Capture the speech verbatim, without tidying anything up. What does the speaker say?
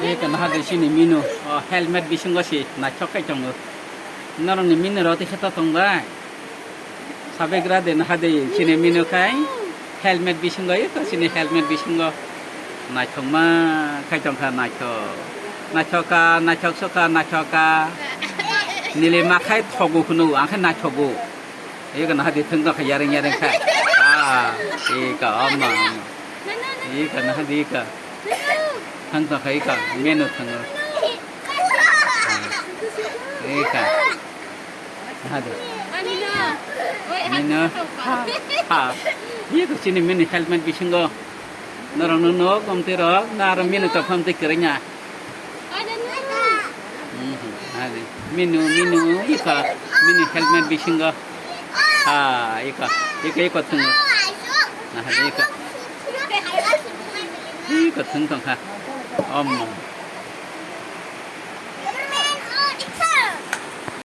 Eka naha de chini menu, o helmet bisingo si naithok khai tongo. Norokni menu rok tei khe to tong bai? Sabegra de naha de chini menu khai helmet bisingo, eko chini helmet bisingo. Naithokma khai tongkha, naithok. Naithoka, naithok soka, naithoka. Nili ma khai thogo hwno, ang khe naithogo. Eka naha de thwng tongkha yareng yareng kha. Ah, eka, ama, ama. Eka naha de eka. Thang tongkha eka, menu thango. Eka. Hadi. Menu. Ha. Ye ko chini menu helmet bisingo. Norok no nok omte rok, na aro menu to pham te kerenya. Mhm. Hadi. Menu, menu, eka. Menu helmet bisingo. Ha, eka. Eka, eka thango. Na hadi eka. Eka thang tongkha. Om.